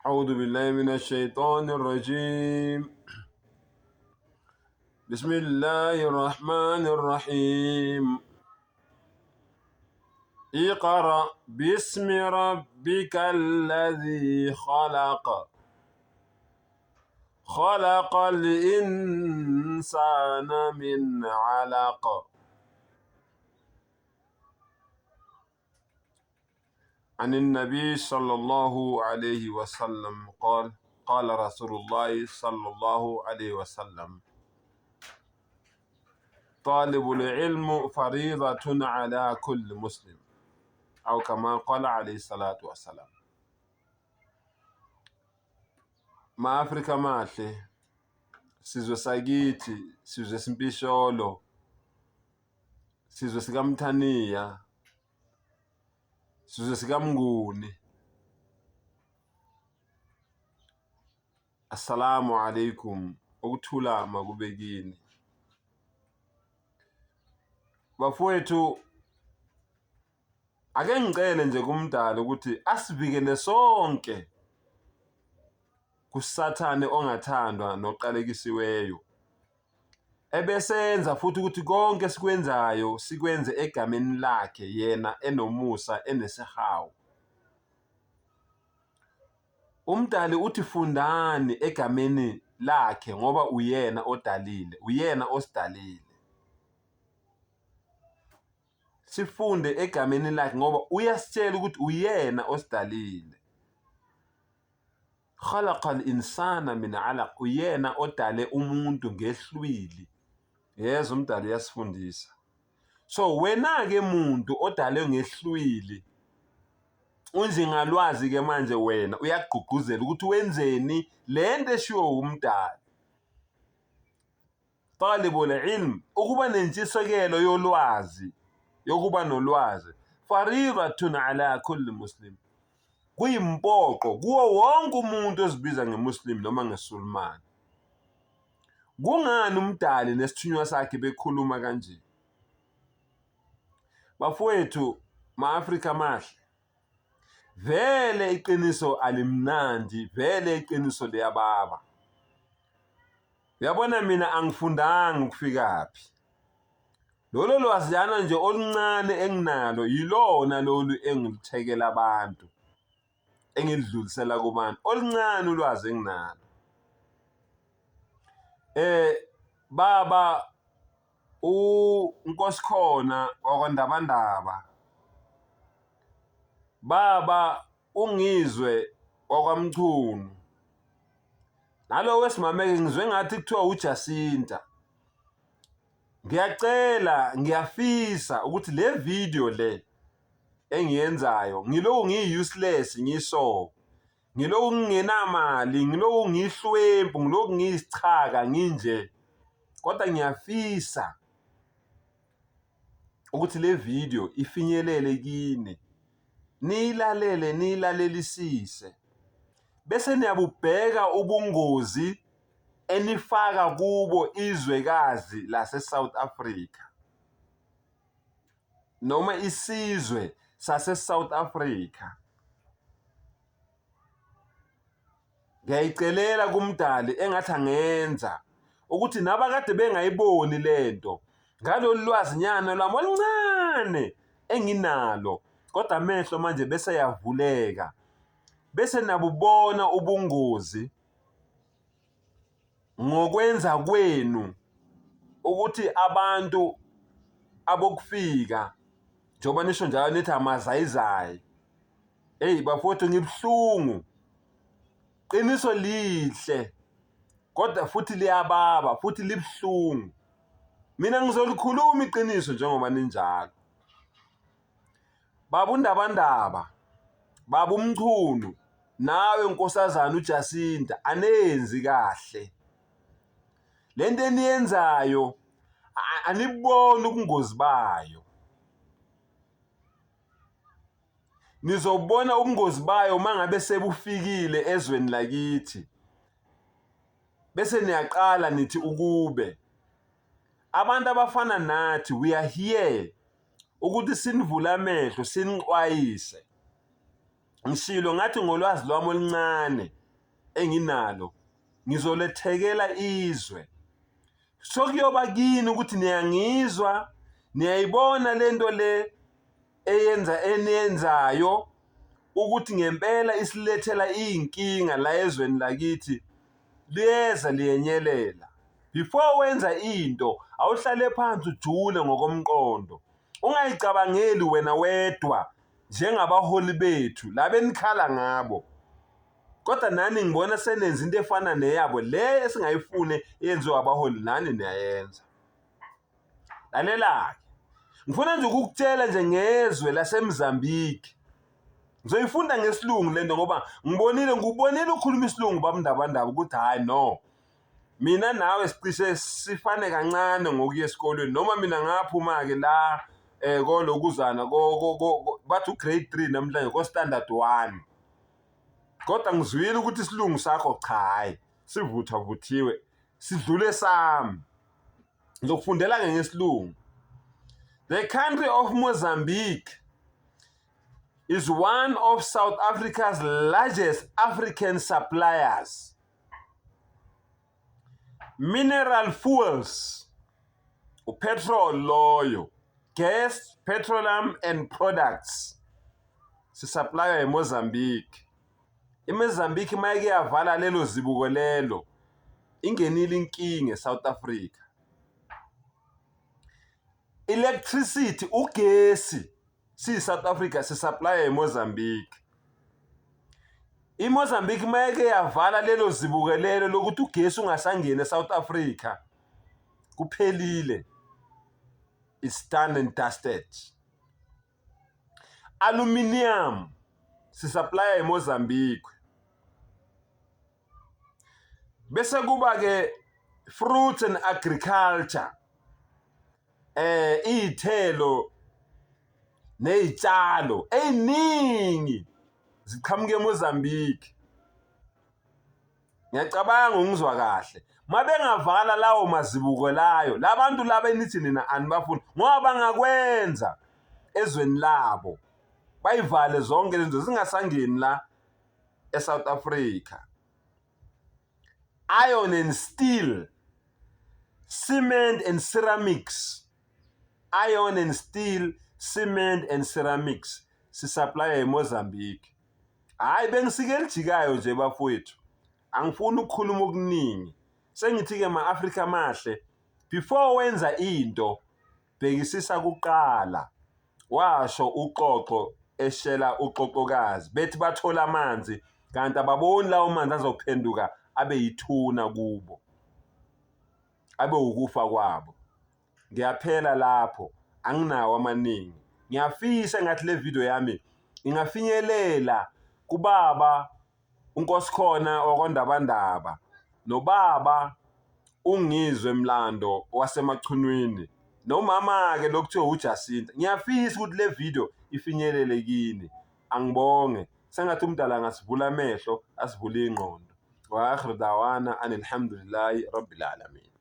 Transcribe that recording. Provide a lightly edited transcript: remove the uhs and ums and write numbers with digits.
أعوذ بالله من الشيطان الرجيم بسم الله الرحمن الرحيم اقرأ باسم ربك الذي خلق خلق الإنسان من علق عن النبي صلى الله عليه وسلم قال قال رسول الله صلى الله عليه وسلم طالب العلم فريضة على كل مسلم أو كما قال عليه الصلاة والسلام. Ma-Afrika amahle, sizwe sakithi, sizwe simpisholo, sizwe sikaMthaniya, sizwe sikaMnguni. Assalamu alaikum, ukuthula makube kini. Bafowethu, ake ngicele nje kumdali ukuthi asivikele sonke kuSathane ongathandwa noqalekisiweyo. Ebesenza futhi ukuthi konke esikwenzayo sikwenze egameni lakhe yena enomusa enesihawu. Umdali uthi fundani egameni lakhe ngoba uyena odalile, uyena osidalile. Sifunde egameni lakhe ngoba uyasitshela ukuthi uyena osidalile. Khalaqa al-insana min alaq, uyena odale umuntu ngehlwili. Yezwa umdali uyasifundisa. So wena-ke muntu odalwe ngehlwili, unjingalwazi-ke manje wena uyakugqugquzela ukuthi wenzeni le nto eshiwo umdali. Talibul ilm, ukuba nentshisekelo yolwazi, yokuba nolwazi. Faridatun ala kulli muslim, kuyimpoqo kuwo wonke umuntu ozibiza ngemuslim noma ngesulumane. Kungani umdali nesithunywa sakhe bekhuluma kanje? Bafowethu, ma-Afrika amahle, vele iqiniso alimnandi, vele iqiniso liyababa. Uyabona mina angifundanga ukufikaphi. Lolo lwaziyana nje oluncane enginalo yilona lolu engiluthekela abantu, engilidlulisela kubantu. Oluncane ulwazi enginalo. Baba uNkosikhona wakwaNdabandaba, baba uNgizwe wakwaMchunu. Nalo wesimame-ke ngizwe ngathi kuthiwa uJacinta. Ngiyacela, ngiyafisa ukuthi le video le engiyenzayo ngiloku ngiyi-useless ngiso, ngiloku ngingenamali, ngiloku ngiyihlwempu, ngiloku ngiyisichaka nginje, kodwa ngiyafisa ukuthi le video ifinyelele kini, niyilalele, niyilalelisise, bese niyabubheka ubungozi enifaka kubo izwekazi lase-South Africa noma isizwe sase-South Africa. Ngiyayicelela kumdali engathi angenza ukuthi nabakade bengayiboni lento ngalolu lwazinyana lwami oluncane enginalo, kodwa amehlo manje bese yavuleka, bese nabubona ubungozi ngokwenza kwenu ukuthi abantu abokufika njengoba nisho njalo nithi amazayizayi. Eyi bafowethu ngibuhlungu, qiniso lihle kodwa futhi liyababa futhi libuhlungu. Mina ngizolikhuluma iqiniso njengoba ninjalo. Baba uNdabandaba, baba uMchunu, nawe nkosazana uJacinta anenzi kahle. Lento eniyenzayo aniboni ubungozi bayo. Nizobona ubungozi bayo uma ngabe sebufikile ezweni lakithi. Bese niyaqala nithi ukube. Abantu abafana nathi we are here ukuthi sinivule amehlo, sinixwayise. Ngishilo ngathi ngolwazi lwami oluncane enginalo ngizolethekela izwe. Sokuyoba kini ukuthi niyangizwa, niyayibona lento le eyenza eniyenzayo ukuthi ngempela isilethela iy'nkinga la ezweni lakithi liyeza liyenyelela. Before wenza into awuhlale phansi ujule ngokomqondo. Ungayicabangeli wena wedwa njengabaholi bethu laba enikhala ngabo. Kodwa nani ngibona senenza into efana neyabo le esingayifuni eyenziwa abaholi nani niyayenza. Lalela-ke. Ngifuna nje ukukutshela nje ngezwe laseMozambique. Ngizoyifunda ngesilungu lento ngoba ngibonile ngikubonile ukhuluma isilungu babundabandaba ukuthi hayi no. Mina nawe sicishe sifane kancane ngokuya esikolweni noma mina ngaphuma-ke la um kolokuzana bathi u-grade 3 namhlanje ko-standard 1 kodwa ngizwile ukuthi isilungu sakho cha hhayi sivuthwa vuthiwe sidlule sami. Ngizokufundela-ke ngesilungu. The country of Mozambique is one of South Africa's largest African suppliers. Mineral fuels, upetrol loyo, gas, petroleum and products. Sisupplya eMozambique. IMozambique mayike yavala lelo zibuko lelo, ingenile inkinga eSouth Africa. Electricity, ugesi, siyi-South Africa sisupplya eMozambique. IMozambique mayeke yavala lelo zibuko lelo lokuthi ugesi ungasangeni eSouth Africa, kuphelile. It's done and dusted. Aluminium sisupplya eMozambique. Bese kuba ke fruits and agriculture iy'thelo ney'tshalo ey'ningi ziqhamuka eMozambique. Ngiyacabanga ungizwa kahle. Mabengavala lawo mazibuko layo, labantu laba enithi nina anibafuni ngoba bangakwenza ezweni labo. Bayivale zonke lezinto zingasangeni la eSouth Africa. Iron and steel, cement and ceramics. Iron and steel, cement and ceramics sisupplya eMozambique. Hhayi bengisike elijikayo nje bafowethu. Angifuni ukukhuluma okuningi. Sengithi-ke ma-Afrika amahle, before wenza into, bhekisisa kuqala. Washo uXoxo eshela uXoxokazi bethi bathola amanzi kanti ababoni lawo manzi azophenduka abe yithuna kubo. Abe ukufa kwabo. Ngiyaphela lapho anginawo amaningi. Ngiyafisa engathi le video yami ingafinyelela kubaba uNkosikhona wakwaNdabandaba nobaba uNgizwe Mlando waseMachunwini nomama-ke lo kuthiwa uJacinta. Ngiyafisa ukuthi le video ifinyelele kini. Angibonge. Sengathi umdala angasivula amehlo, asivule ingqondo. Wa akhiru dawana anilhamdulillahi rabbil alamin.